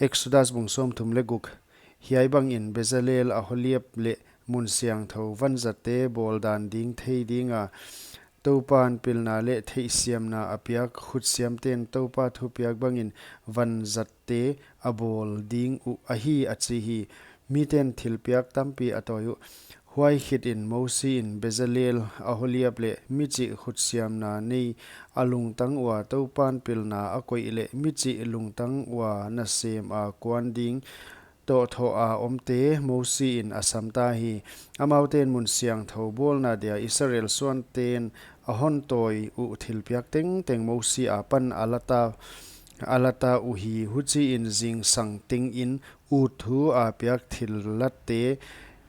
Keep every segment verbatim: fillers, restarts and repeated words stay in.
Exodus bung sawmthum leh guk. Hiai bangin Bezalel, Aholiab leh mun siangthou vanzatte bawl dan ding thei dinga, Toupan pilna leh theihsiamna a piak khutsiamten Toupa thupiak bangin vanzatte a bawl ding uh ahi, a chi hi. Miten thilpiak tampi a tawi uh. Huai khitin Mosi in Bezalel, Aholiab leh michih khutsiamna nei a lungtang ua Toupan pilna a koih leh michih lungtang ua nasem a kuan ding toh thoh a omte Mosi in a samta hi. Amauten mun siangthou bawlna dia Israel suanten a hon tawi uh thilpiak tengteng Mosi apan a lata, a lata uhi. Huchiin zingsang tengin ut thu a piak thillatte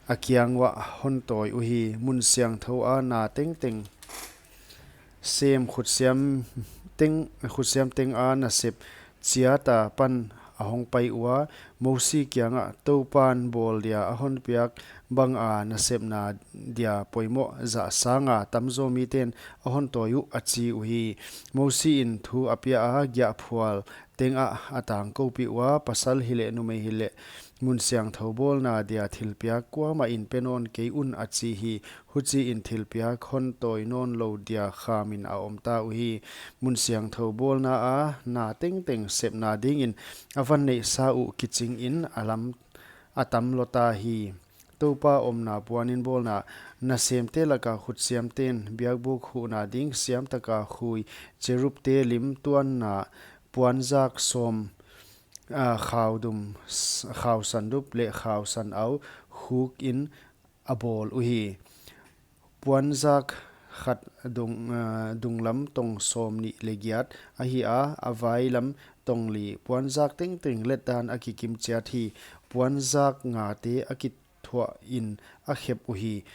a kiang uah hon tawi uhi. Mun siangthou a na tengteng sem khutsiam teng, khutsiam teng a nasep chiat apan a hong pai ua, Mosi kiangah Toupan bawl dia a hon piak banga nasepna dia poimoh zah sanga tamzaw miten a hon tawi uh, a chi uhi. Mosi in thu a pia a, giahphual tengah a tangkoupih ua, pasal hileh numei hileh mun siangthou bawlna dia thilpiak kuamah in pe nawn kei un, a chi hi. Huchiin thilpiak hon tawi nawn lou dia khamin a omta uhi. Mun siangthou bawlna a na tengteng sepna dingin a van neihsa uh kichingin a lam a tam lawta hi. Toupa omna puanin bawlna. Nasemte laka khutsiamten biakbuk khuhna ding siam taka khui, cherubte lim tuanna, puanzak sawm, a, khaudum, s-, khausandup leh khausanau khukin a bawl uhi. Puanzak khat dung, a, dunglam tong sawmnih leh giat ahi a, a vailam tong li. Puanzak tengteng letdan a kikim chiat hi. Puanzak ngate a kithuah in a khep uhi.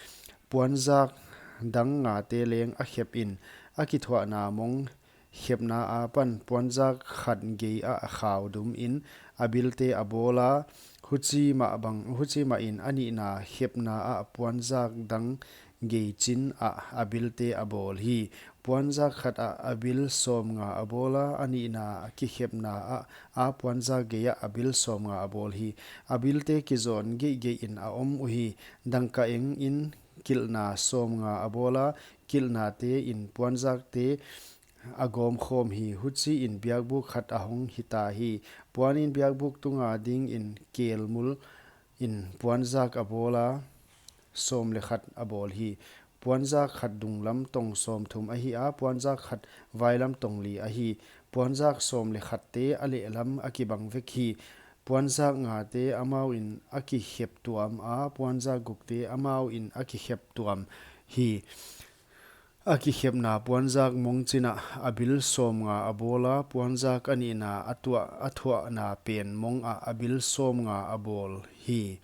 Puanzak dang ngate leng a khep in a kithuahna mong khepna apan puanzak khat gei ah khaudum in a bilte a bawl a, huchi mah bang, huchi mahin a nihna khepna ah puanzak dang gei chin ah a bilte a bawl hi. Puanzak khat ah a bil sawmnga a bawl a, a nihna a kikhepna ah a puanzak gei ah a bil sawmnga a bawl hi. A bilte kizawn geihgeih in a om uhi. Dangka eng in kilhna sawmnga a bawl a, kilhnate in puanzakte a gawmkhawm hi. Huchiin biakbuk khat a hong hita hi. Puanin biakbuk tunga dingin kelmul in puanzak a bawl a, sawm leh khat a bawl hi. Puanzak khat dunglam tong sawmthum ahi a, puanzak khat vailam tong li ahi. Puanzak sawm leh khatte a lehlam a kibang vek hi. Puanzak ngate amau in a kikhep tuam a, puanzak gukte amau in a kikhep tuam hi. A kikhepna puanzak mong chin ah a bil sawmnga a bawl a, puanzak a nihna a tuah, a thuahna pen mong ah a bil sawmnga a bawl hi.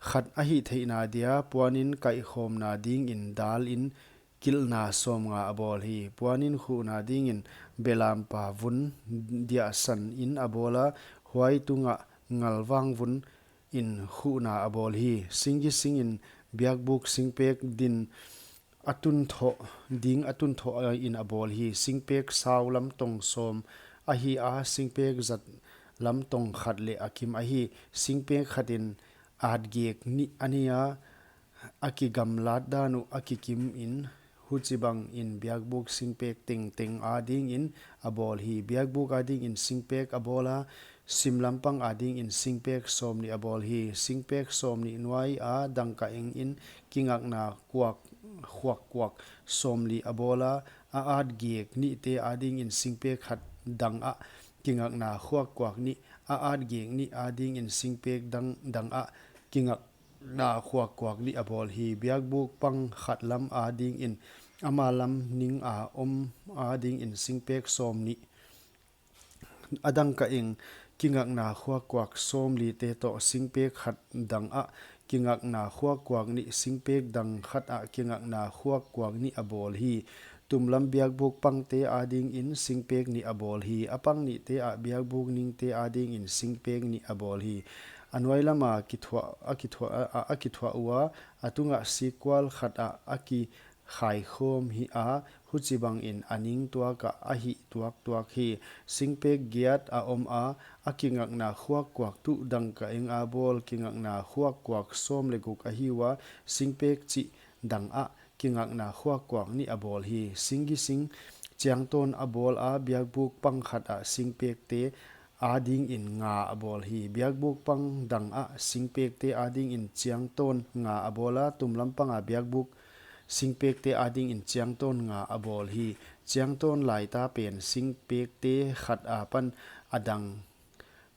Khat a hihtheihna dia puanin kaihkhawmna dingin dal in kilhna sawmnga a bawl hi. Puanin khuhna dingin belampa vun diahsan in a bawl a, huai tungah ngalvang vun in khuhna a bawl hi. Singgi singin biakbuk singpek din a tunthoh, ding a tunthoh in a bawl hi. Singpek sau lam tong sawm ahi a, singpek zat lam tong khat leh a kim ahi. Singpek khatin atgek nih a nei a, a kigamlat dan uh a kikim in, huchibangin biakbuk singpek tengteng adingin a bawl hi. Biakbuk adingin singpek a bawl a, simlampang adingin singpek sawmnih a bawl hi. Singpek sawmnih nuai a dangka eng in kingakna khuak, khuakkuak sawmli a bawl a, a atgek nihte adingin singpek khat dang ah kingakna khuakkuak nih, a atgek nih adingin singpek dang, dang ah kingak na khuakkuak nih a bawl hi. Biakbuk pang khat lam adingin, ama lam ning a om adingin singpek sawmnih. A dangka eng kingakna khuakkuak sawmlite toh singpek khat dang ah kingakna khuakkuak nih, singpek dang khat ah kingakna khuakkuak nih a bawl hi. Tumlam biakbuk pangte adingin singpek nih a bawl hi. A pang nihte ah biakbuk ningte adingin singpek nih a bawl hi. A nuailama kithuah, a kithuah, a, a kithuah ua, a tungah sikkual khat ah a ki, khaikhawm hi a, huchibangin a ning tuak ah a hih tuaktuak hi. Singpek giat a om a, a kingakna khuakkuak tuh dangkaeng a bawl kingakna khuakkuak sawm leh guk ahi ua, singpek chih dang ah kingakna khuakkuak nih a bawl hi. Singgi sing chiangtawn a bawl a, biakbuk pang khat ah singpekte adingin nga a bawl hi. Biakbuk pang dang ah singpekte adingin chiangtawn nga a bawl a, tumlam pang a biakbuk singpekte adingin chiangtawn nga a bawl hi. Chiangtawn laita pen singpekte khat apan a dang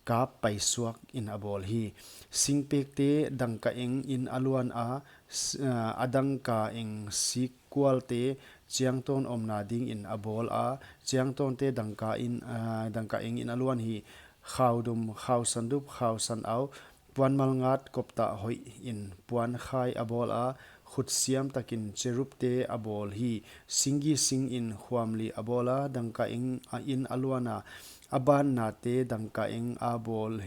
kap paisuak in a bawl hi. Singpekte dangkaeng in a luan a, s- ah, a dangkaeng sikkualte chiangtawn omna dingin a bawl a, chiangtawnte dangkaeng in, ah, dangkaeng in a luan hi. Khaudum, khausandup, khausanau, puan malngat koptah hoih in puankhai a bawl a, khutsiam takin cherubte a bawl hi. Singgi singin khuamli a bawl a, dangkaeng in a luan a, a bannate dangkaeng a bawl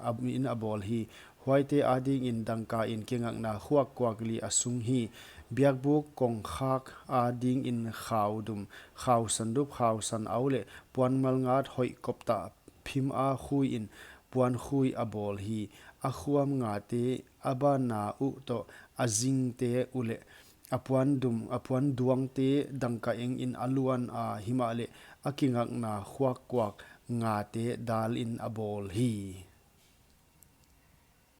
a, in a bawl hi. Huaite adingin dangkaeng kingakna khuakkuak li a sung hi. Biakbuk kongkhak adingin khaudum, khausandup, khausanau leh puan malngat hoih koptah phim a khui in puankhui a bawl hi. A khuam ngate, a banna uh toh a zingte uh leh a puandum, a puanduangte dangkaeng in a luan a, himahleh a kingakna khuakkuak ngate dal in a bawl hi.